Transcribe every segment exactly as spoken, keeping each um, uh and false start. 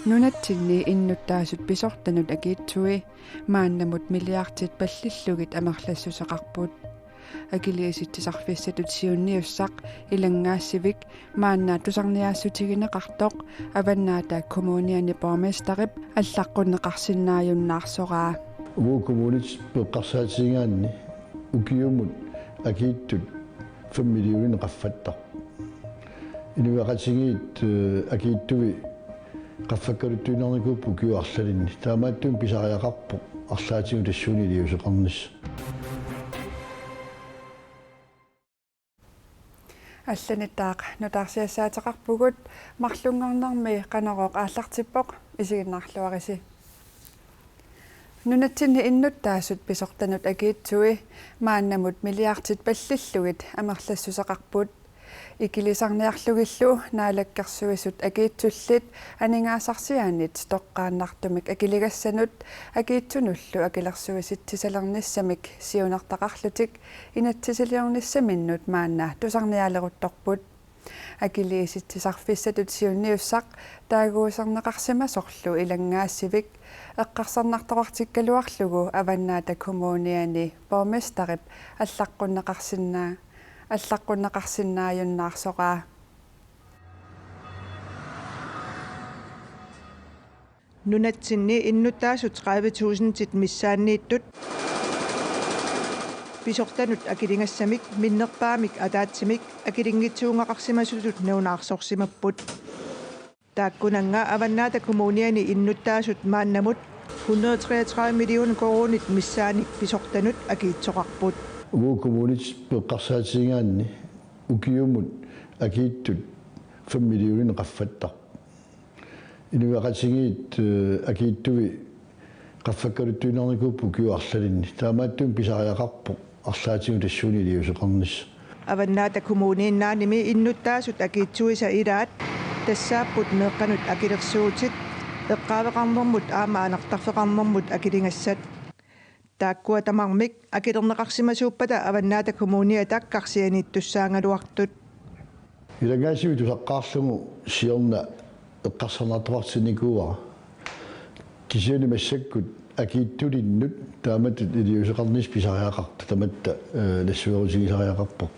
Nunatsinni innuttaasut pisortanut akiitsui maannamut milliardit pallillugit amerlassuseqarput. Akiliisitsisarfissatut siunniussaq ilanngaassivik maanna tusarniaassutigineqartoq Avannaata Kommuniani borgmesterip allaqqunneqarsinnaajunnaarsoraa. Uagut kommunit eqqarsaatigigaanni ukiumut akiitsut fem millionit qaffattarput. Inuiaqatigiit, eh, akiitsui qaffakkaluttuinnarnikuupput ukiut arlalinni. Taamaattumik pisariaqarpoq arlaatigut tassuuna iliuuseqarnissaq. Allanittaaq nutaarsiassaateqarpugut, marlunngornermi Qanorooq aallartippoq, isiginnaarluarisi. Nunatsinni innuttaasut pisortanut akiitsui maannamut milliardit pallillugit amerlassuseqarput. Ikilisarniarlugillu Naalakkersuisut akiitsullit aningaasarsiaannit toqqaannartumik akiligassanut akiitsunullu akilersuisitsisalernissamik siunertaqarlutik inatsisiliornissaminnut maanna tusarniaaleruttorput. Akiliisitsisarfissatut siunniussaq taaguuserneqarsimasorlu ilanngaassivik eqqarsarnartoqartikkaluarlugu Avannaata Kommuniani borgmesterip allaqqunneqarsinnaa-, allaqqunneqarsinnaajunnaarsoraa. Nunatsinni innuttaasut tredive tusindit missaanniittut pisortanut akiligassamik minnerpaamik ataatsimik akilinngitsuunngaqarsimasutut nalunaarsorsimapput. Taakkunannga Avannaata Kommuniani innuttaasut maannamut hundrede treogtredive millioner koruunit missaanik pisortanut akiitsoqarput. Uagut kommunit eqqarsaatigigaanni ukiumut akiitsut fem millionit qaffattarput. Inuiaqatigiit, eh, akiitsui qaffakkaluttuinnarnikuupput ukiut arlalinni. Taamaattumik pisariaqarpoq arlaatigut tassuuna iliuuseqarnissaq. Avannaata Kommuniinnaanimi innuttaasut akiitsuisa ilaat tassaapput meeqqanut akilersuutit, eqqaaveqarnermut aamma anartarfeqarnermut akiligassat. Taakkua tamarmik akilerneqarsimasuuppata Avannaata Kommuniata karsianiittussaagaluartut. Ilanngaassivik tusaqqaarlugu siorna eqqarsarnartoqartinnikuuara. Kisianni massakkut akiitsulinnut taamatut iliuuseqarnissaq pisariaqartoq tamatta, eh, nassuerutigisariaqarparput.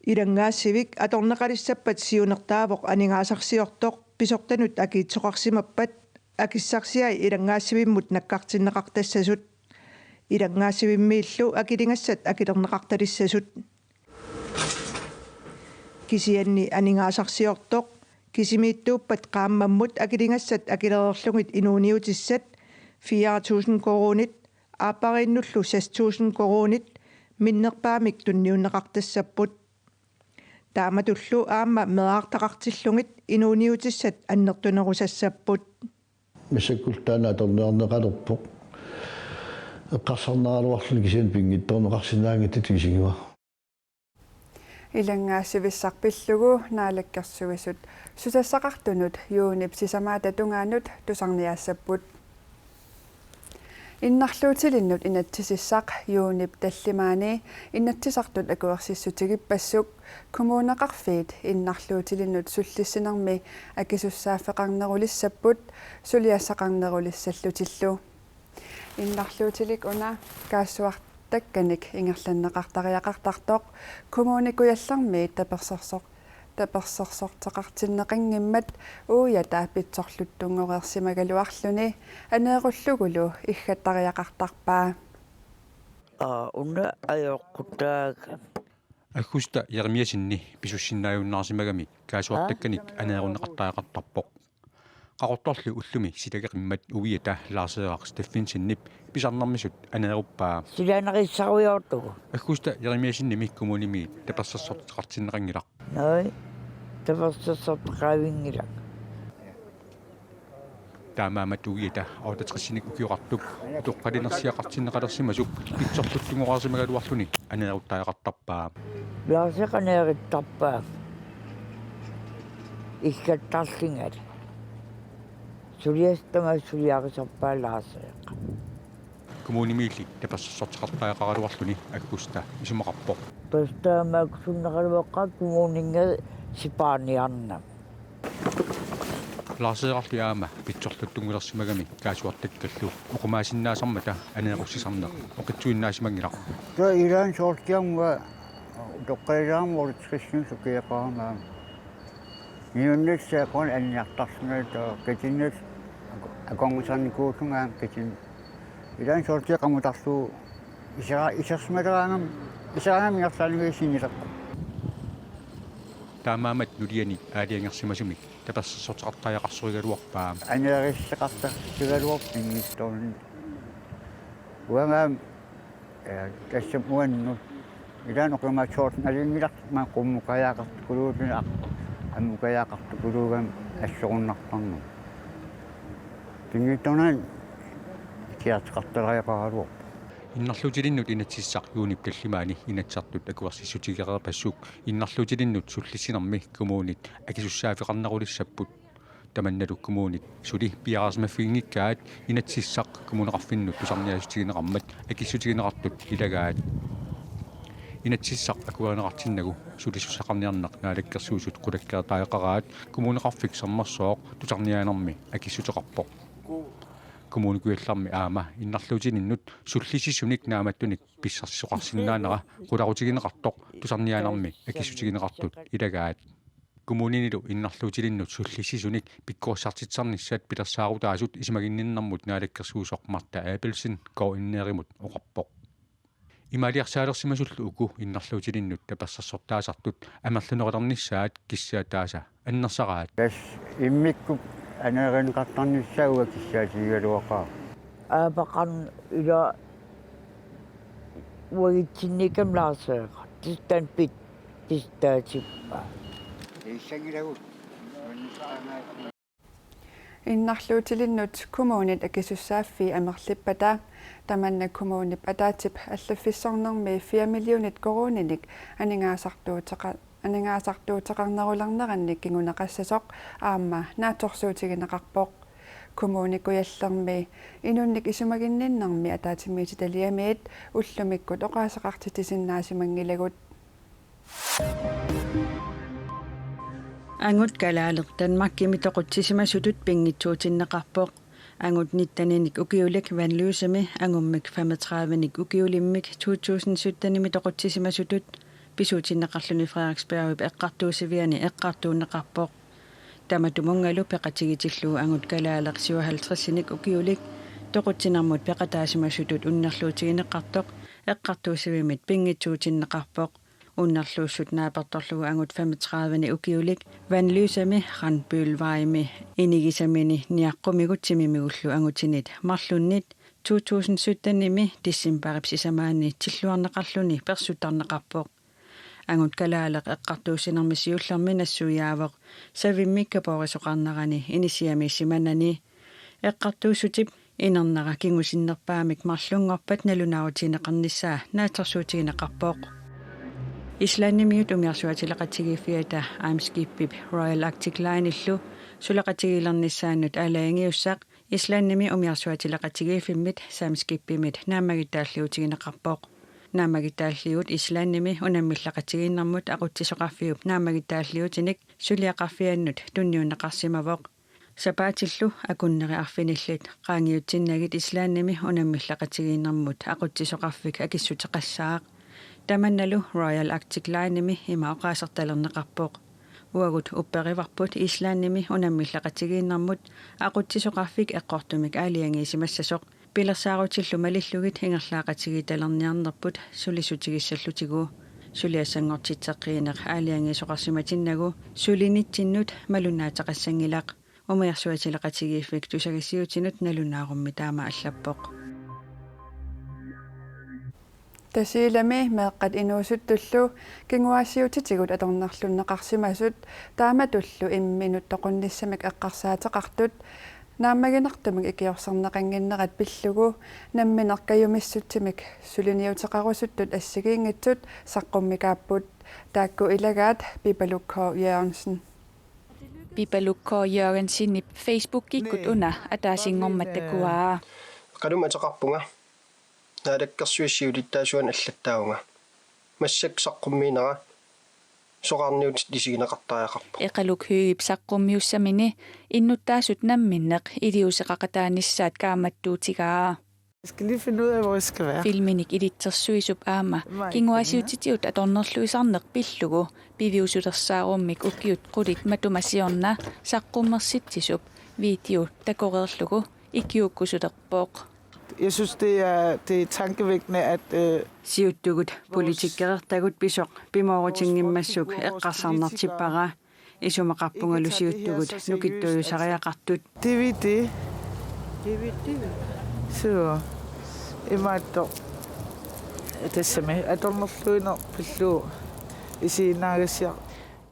Ilanngaassivik atorneqalissappat siunertaavoq aningaasarsiortoq pisortanut akiitsoqarsimappat akissarsiai ilanngaassivimmut nakkartinneqartassasut. Ilanngaassivimmiillu akiligassat akilerneqartalissasut. Kisianni aningaasarsiortoq kisimiittuuppat qaammammut akiligassat akilereerlugit inuuniutissat fire tusind koruunit aappariinnullu seks tusind koruunit minnerpaamik tunniunneqartassapput. Taamatullu aamma meerartaqartillugit inuuniutissat annertunerusassapput. Massakkut taanna atorniarneqalerpoq. Eqqarsarnaraluarluni kisianni pinngitsoorneqarsinnaanngitsutut isigivara. Ilanngaassivissaq pillugu Naalakkersuisut susassaqartunut juunip sisamaata tungaanut tusarniaassapput. Innarluutilinnut inatsisissaq juunip tallimaani Inatsisartut akuersissutigippassuk Kommuneqarfiit innarluutilinnut sullissinermi akisussaaffeqarnerulissapput suliassaqarnerulissallutillu. Innarluutilik una kaassuartakkanik ingerlanneqartariaqartartoq Kommune Kujallermiit tapersersoq-, tapersersorteqartinneqanngimmat uiata pitsorluttunngoreersimagaluarluni aneerullugulu iggattariaqartarpaa. Aa, una ajoqqutaa. Aggusta Jeremiassenip pisussinnaajunnaarsimagami kaassuartakkanik aneerunneqartariaqartarpoq. Qaqortorlu ullumi sitageqimmat uiata Lars-Erik Steffensenip pisarnermisut aneeruppaa. Silaannarissarujoortugut. Aggusta Jeremiassenimit kommunimi tapersersorteqartinneqanngilaq. Naa, tapersersorteqavinngilaq. Taamaammat uiata otteogtresinik ukioqartup utoqqalinersiaqartinneqalersimasup pitsorluttunngoreersimagaluarluni aneeruttariaqartarpaa. Lars-Erik aneerittarpaa. Iggattarlungali. Suliassaq tamaat suliarisarpaa Lars-Erik. Kommunimiilli tapersersorteqartariaqaraluarluni Aggusta isumaqarpoq. Tassa taamaakkusunneraluaqaaq kommuninngooq sipaarniarnami. Laaseerarli aamma pitsorluttunngulersimagami kaasuartakkallu oqimaasinnaasarmata aneerussisarneq oqitsuinnaasimanngilaq. Taava ilaanni soorlu kingorna utoqqalilaarama uritsikissunik sukiaqarama. Niunnissaa quan anniartarsimagaluarlunga taava kitinnut akornusarnikuullunga aamma kitin. Ilaanni soorlu kingorna qamutarlugu isera-, isersimaleraangama iseraangama ingerlaannanngilaq sinnilerpoq. Taamaammat nuliani aalajangersimasumik tapersersortariaqarsorigaluarpaa. Aneerisseqartartigaluarpoq pinngitsoorani. Uanga aamma, ee, tassami uannut. Ilaanni oqimaatsoorlunga nalinngilaq maani qummukajagaqartukuluullunga aamma ammukajagaqartukuluugami assorunnartarneq. Pinngitsoorani ikiarteqartariaqaraluarpoq. Innarluutilinnut inatsisissaq juunip tallimaani Inatsisartut akuersissutigereerpassuk innarluutilinnut sullissinermi kommunit akisussaaffeqarnerulissapput. Tamannalu kommunit suli piareersimaffiginngikkaat inatsisissaq kommuneqarfinnut tusarniaassutigineqarmat akissutigineqartut ilagaat. Inatsisissaq akuerineqartinnagu sulisussaqarniarneq Naalakkersuisut qulakkeertariaqaraat Kommuneqarfik Sermersooq tusarniaanermi akissuteqarpoq. Kommune Kujallermi aamma innarluutilinnut sullissisunik naammattunik pissarsisoqarsinnaanera qularutigineqartoq tusarniaanermi akissutigineqartut ilagaat. Kommuninilu innarluutilinnut sullissisumik pikkorissartitsisarnissat pilersaarutaasut isumaginninnermut naalakkersuisoq Martha Abelsen K N R-imut oqarpoq. Imaaliarsaalersimasullu uku innarluutilinnut tapersersortaasartut amerlanerulernissaat kissaataasa annersaraat. Tassa immikkut aneerineqartarnissaat uanga kissaatigigaluaqaara. Aapaqarn ila uagutsinniikkamik laaseeqartut tassa taanna pit-, pissutaatippaa. Issangilagut. Innarluutilinnut kommunit akisussaaffii amerlippata tamanna kommunip ataatsip allaffissornermi fire millionit koruuninik aningaasartuuteqa-, aningaasartuuteqarnerulernerannik kinguneqassasoq aamma naatsorsuutigineqarpoq. Kommune Kujallermi inunnik isumaginninnermi ataatsimiititaliamiit ullumikkut oqaaseqartitsisinnaasimanngilagut. Angut kalaaleq Danmarkimi toqutsisimasutut pinngitsuutinneqarpoq. Angut nitteninik ukiulik Vanløsemi angummik femogtredivenik ukiulimmik to tusind syttenimi toqutsisimasutut pisuutinneqarluni Frederiksbergip eqqartuussiviani eqqartuunneqarpoq. Tamatumunngalu peqatigitillugu angut kalaaleq syvoghalvtredsinik ukiulik toqutsinermut peqataasimasutut unnerluutigineqartoq eqqartuussivimmit pinngitsuutinneqarpoq. Unnerluussut naapertorlugu angut femogtredivenik ukiulik Vanløsemi Randbølvejimi inigisamini niaqqumigut timimigullu angutinit marlunnit to tusind syttenimi decembarip sisamaanni tilluarneqarluni persuttarneqarpoq. Angut kalaaleq eqqartuussinermi siullermi nassuiaavoq savimmik kapoorisoqarnerani inissiamiissimanani. Eqqartuussutip inernera kingusinnerpaamik marlunngorpat nalunaarutigineqarnissaa naatsorsuutigineqarpoq. Islandimiut umiarsuatileqatigiiffiata Eimskipip Royal Arctic Linellu suleqatigiilernissaannut aalajangiussaq Islandimi umiarsuatileqatigiiffimmit Samskipimit naammagittaalliutigineqarpoq. Naammagittaalliut Islandimi unammilleqatigiinnermut aqutsisoqarfiup naammagittaalliutinik suliaqarfiannut tunniunneqarsimavoq. Sapaatillu akunneri arfinillit qaangiutsinnagit Islandimi unammilleqatigiinnermut aqutsisoqarfik akissuteqassaaq. Tamannalu Royal Arctic Linemi ima oqaasertalerneqarpoq: Uagut upperivarput Islandimi unammilleqatigiinnermut aqutsisoqarfik eqqortumik aalajangiisimassasoq. Pilersaarutillu malillugit ingerlaaqatigiittalerniarnerput sulissutigissallutigu. Suliassanngortitseqqiineq aalajangiisoqarsimatinnagu sulinitsinnut malunnaateqassanngilaq. Umiarsuatileqatigiiffik tusagassiuutinut nalunaarummi taama allappoq. Tasiilami meeqqat inuusuttullu kinguaassiuutitigut atornerlunneqarsimasut taamatullu imminut toqunnissamik eqqarsaateqartut naammaginartumik ikiorserneqannginnerat pillugu nammineq kajumissutsimik suliniuteqarusuttut assigiinngitsut saqqummikaapput, taakku ilagaat Pipaluk K. Jørgensen. Pipaluk K. Jørgensenip Facebookikkut una ataasinngormat takuaa. Qanummi ateqarpunga. Naalakkersuisut siulittaasuanni allattaavunga. Massakkut saqqummiinera. soqarniutit isigineqartariaqarpoq. Eqaluk Høegh saqqummiussamini innuttaasut namminneq iliuuseqaqataanissaat kaammattuutigaa. Jeg skal lige finde ud af, hvor jeg skal være. Filminik ilitsersuisup aamma kinguaassiuutitigut atornerluisarneq pillugu piviusulersaarummik ukiut qulit matuma siorna saqqummersitsisup video takoreerlugu ikiuukkusulerpoq. Jeg synes, det er, det er tankevækkende, at, øh, siuttugut politikereertagut pisoq pimoorutinngimmassuk eqqarsarnartippara. Isumaqarpungalu siuttugut nukittuujusariaqartut. D V D. D V D. Så, imaattoq. Tassami atornerluineq pillugu isiginnaagassiaq.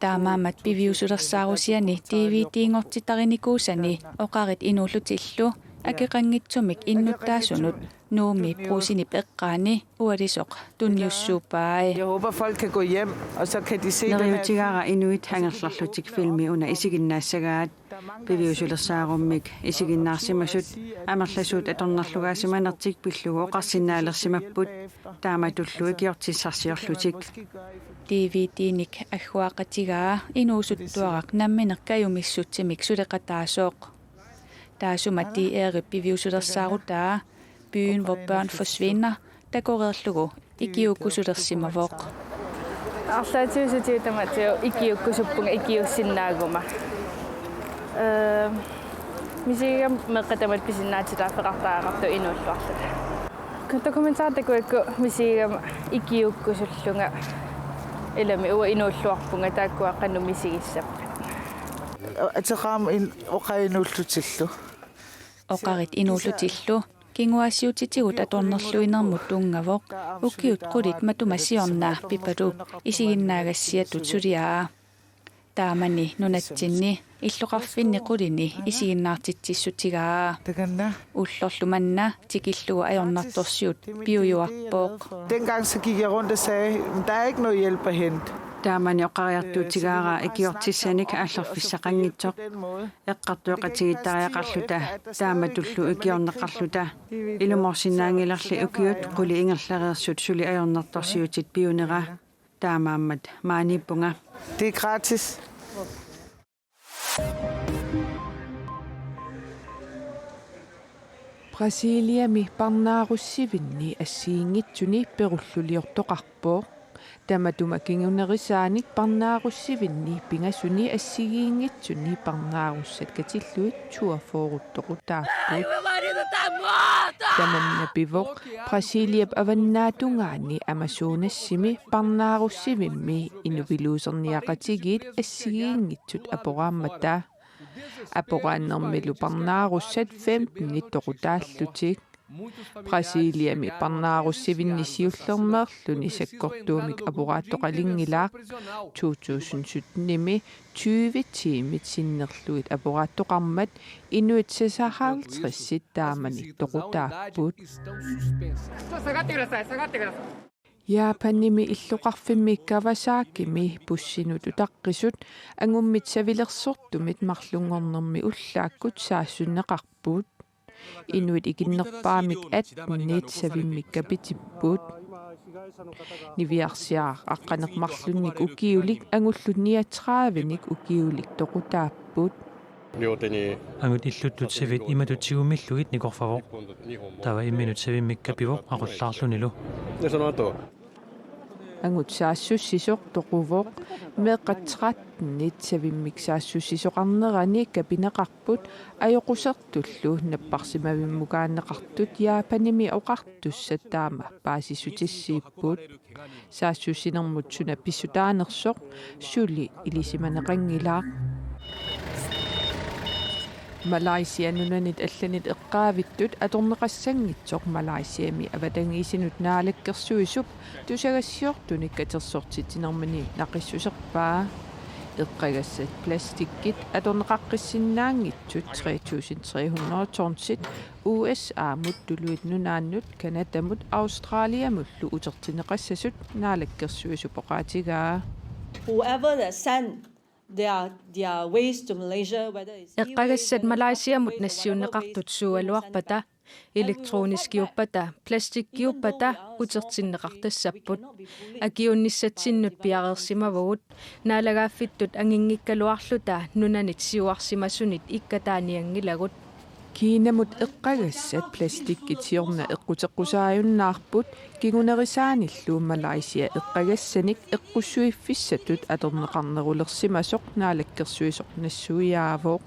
Taamaammat piviusulersaarusiani D V D-nngortitarinikuusani oqarit inuullutillu akeqanngitsumik innuttaasunut Nuummi Brugsenip eqqaani ualisoq tunniussuupai. Jeg håber, folk kan gå hjem, og så kan de se den her. Neriuutigaara inuit angerlarlutik filmi una isiginnaassagaat. Piviusulersaarummik isiginnaarsimasut amerlasuut atornerlugaasimanertik pillugu oqarsinnaalersimapput, taamatullu ikiortissarsiorlutik. D V D-nik agguaqatigaa inuusuttuaraq nammineq kajumissutsimik suleqataasoq. Taassuma D R-ip piviusulersaarutaa Byen, hvor børn forsvinder takoreerlugu ikiuukkusulersimavoq. Arlaatiusutigut tamatsigu ikiuukkusuppunga ikiuussinnaaguma. Ee, misigigama meeqqat tamatta pisinnaatitaaffeqartariaqartut inuulluarluta. Dokumentaritakuakku misigigama ikiuukkusullunga ilami uanga inuulluarpunga taakkua qanoq misigissappat. Ateqarama in-, oqarit inuullutillu. Oqarit inuullutillu kinguaassiuutitigut atornerluinermut tunngavoq ukiut qulit matuma siorna Pipaluup isiginnaagassiatut suliaa. Taamani nunatsinni illoqarfinni qulini isiginnaartitsissutigaa. Takanna. Ullorlu manna tikillugu ajornartorsiut piujuarpoq. Dengang så gik jeg rundt og sagde, "Men der er ikke noget hjælp at hente." Taamani oqariartuutigaara ikiortissanik aallarfissaqanngitsoq. Eqqartueqatigiittariaqarluta, taamatullu ikiorneqarluta. Ilumoorsinnaanngilarli ukiut qulit ingerlareersut suli ajornartorsiutit piunera. Taamaammat maaniippunga. Det er gratis. Brasiliami parnaarussivinni assigiinngitsuni perulluliortoqarpoq. Tamatuma kingunerisaanik parnaarussivinni pingasuni assigiinngitsuni parnaarussat katillugit toogfyrre toqutaapput. Tamanna pivoq Brasiliap avannaatungaani Amazonasimi parnaarussivimmi inupiluuserniaqatigiit assigiinngitsut aporaammata. Aporaannermilu parnaarussat femtenit toqutaallutik. Brasiliami parnaarussivinni siullermeerluni sakkortuumik aporaattoqalinngilaa. To tusind syttenimi tyve tiimit sinnerlugit aporaattoqarmat inuit seksoghalvtredsit taamani toqutaapput. Japanimi illoqarfimmi Kawasakimi bussinut utaqqisut angummit savilersortumit marlunngornermi ullaakkut saassunneqarput. Inuit ikinnerpaamik attenit savimmik kapitipput. Niviarsiaraq aqqaneq-marlunnik ukiulik angullu niogtredivenik ukiulik toqutaapput. Angut illuttut savit imatut tigummillugit nikorfavoq. Taava imminut savimmik kapivoq aqullaarlunilu. Angut saassussisoq toquvoq, meeqqat trettenit savimmik saassussisoqarnerani kapineqarput ajoqusertullu napparsimavimmukaanneqartut Japanimi oqartussat taama paasissutissiipput. Saassussinermut suna pissutaanersoq suli ilisimaneqanngilaq. Malaysia nunanit allanit eqqaavittut atorneqassanngitsoq Malaysiami avatangiisinut naalakkersuisup tusagassiortunik katersortitsinermini naqissuserpaa. Eqqagassat plastikkit atorneqaqqissinnaanngitsut tre tusind tre hundrede tonsit U S A-mut, Tuluit Nunaannut, Canadamut, Australiamullu utertinneqassasut naalakkersuisup oqaatigaa. Whoever that send their, their waste to Malaysia, whether it's e-waste, eqqagassat Malaysiamut nassiunneqartut suugaluarpata Elektroniskiuppata, plastikkiuppata utertinneqartassapput. Akiuunnissatsinnut piareersimavugut, naalagaaffittut anginngikkaluarluta nunanit siuarsimasunit ikkataanianngilagut. Kiinamut eqqagassat plastikkit siorna eqquteqqusaajunnaarput kingunerisaanillu Malaysia eqqagassanik eqqussuiffissatut atorneqarnerulersimasoq naalakkersuisoq nassuiaavoq.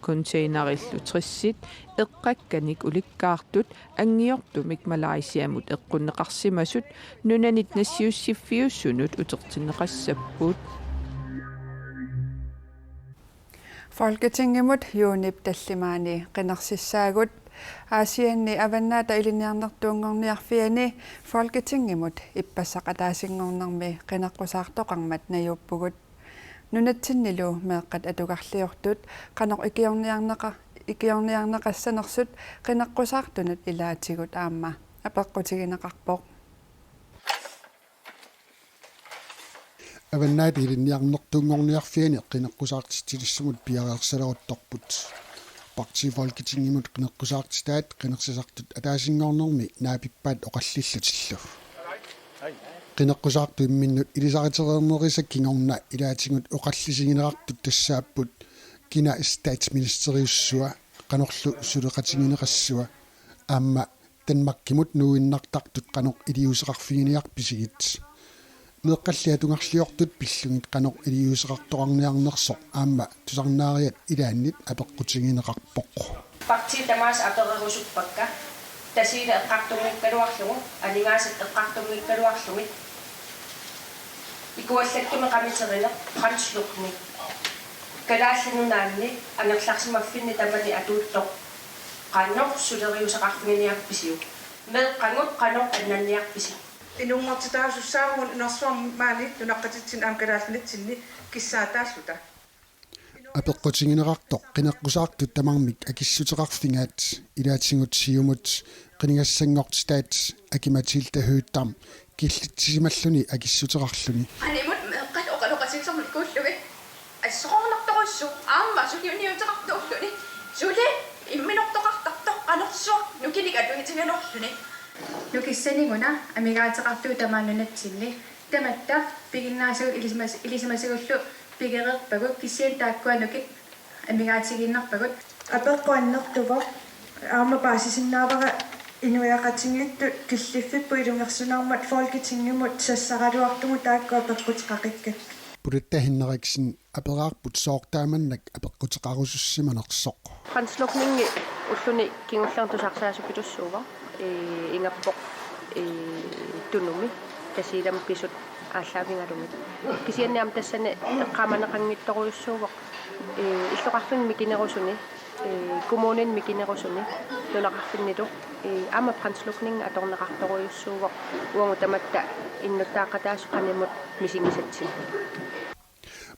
Containerillu tressit eqqakkanik ulikkaartut anngiortumik Malaysiamut eqqunneqarsimasut nunanit nassiussiffiusunut utertinneqassapput. Folketingimut juunip tallimaani qinersissaagut. Aasianni Avannaata Ilinniarnertuunngorniarfiani Folketingimut ippassaq ataasinngornermi qineqqusaartoqarmat najuuppugut. Nunatsinnilu meeqqat atugarliortut qanoq ikiorniarneqa-, ikiorniarneqassanersut qineqqusaartunut ilaatigut aamma apeqqutigineqarpoq. Avannaata Ilinniarnertuunngorniarfiani qineqqusaartitsilissamut piareersaleruttorput. Partii Folketingimut qineqqusaartitaat qinersisartut ataasinngornermi naapippaat oqallillutillu. Qineqqusaartut imminnut ilisaritereernerisa kingorna ilaatigut oqallisigineqartut tassaapput: kina statsministeriussua, qanorlu suleqatigineqassua, aamma Danmarkimut nuuinnartartut qanoq iliuuseqarfiginiarpisigit. Meeqqalli atugarliortut pillugit qanoq iliuuseqartoqarniarnersoq aamma tusarnaariat ilaannit apeqqutigineqarpoq. Partiit tamaasa apererusuppakka: Tasiila eqqartunngikkaluarlugu, aningaasat eqqartunngikkaluarlugit, ikuallattumik qamiterineq, brandslukning. Kalaallit Nunaanni angerlarsimaffinni tamani atuuttoq qanoq suleriuseqarfiginiarpisiuk? Meeqqagut qanoq annanniarpisi? Inunngortitaasussaavoq unersuarmi maani nunaqqatitsinni aamma kalaallinitsinni kissaataalluta. Apeqqutigineqartoq qineqqusaartut tamarmik akissuteqarfigaat, ilaatigut Siumut qinigassanngortitaat Aki-Matilda Høegh-Dam killitsisimalluni akissuteqarluni. Qanimut meeqqat oqaloqatigisarnikuullugit assoqarnartorujussuuvoq aamma suli uniuteqartuulluni, suli imminortoqartartoq qanorsuaq nukinnik atuutigaluarluni. Nukissaniguna amigaateqartugut tamaat nunatsinni. Tamatta piginnaasavut ilisimas-, ilisimasigullu pigereerpagut, kisianni taakkua nukit amigaatigiinnarpagut. Apeqqut annertuvoq, aamma paasisinnaavara inuiaqatigiittut killiffipput ilungersunarmat Folketingimut sassaraluartumut taakku apeqquteqaqikkakkit. Pulatta Hinneriksen aperaarput sooq taamannak apeqquteqarusussimanersoq. Brandslukningi ulluni kingullerni tusarsaasuppilussuuvoq, ee, ingappoq, ee, tunumi, Tasiilami pisut aallaavigalugit. Kisianni aamma tassani eqqaamaneqanngitsorujussuuvoq, ee, illoqarfinni mikinerusuni, ee, kommunini mikinerusuni, nunaqarfinnilu, ee, aamma brandslukning atorneqartorujussuuvoq uagut tamatta innuttaaqataasut qanimut misigisatsinnik.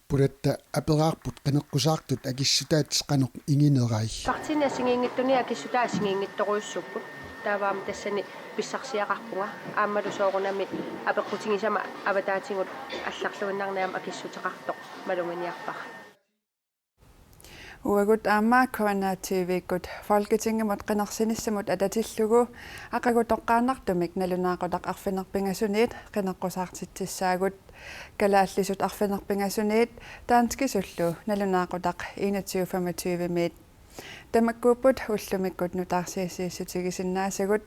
Pulatta aperaarput qineqqusaartut akissutaat qanoq inginerai. Partiini assigiinngitsuni akissutaat assigiinngitsorujussuupput. Taava aamma tassani pissarsiaqarpunga aammalu soorunami apeqqutigisama avataatigut allarluinnarni aamma akissuteqartoq maluginiarpara. Uagut aamma K N R T V-kkut Folketingimut qinersinissamut atatillugu aqagu toqqaannartumik nalunaaqutaq arfineq-pingasuniit qineqqusaartitsissaagut. Kalaallisut arfineq-pingasuniit danskisullu nalunaaqutaq enogtyve femogtyve-miit. Tamakkuupput ullumikkut nutaarsiassiissutigisinnaasagut,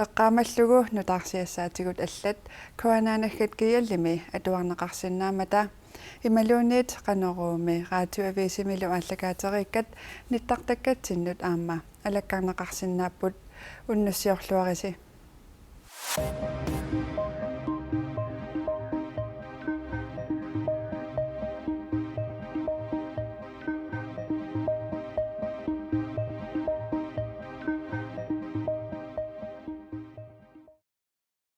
eqqaamallugu nutaarsiassaatigut allat K N R naggat G L-imi atuarneqarsinnaammata. Imaluunniit Qanoruumi Radioavisimilu aallakaateriikkat nittartakkatsinnut aamma alakkarneqarsinnaapput. Unnussiorluarisi.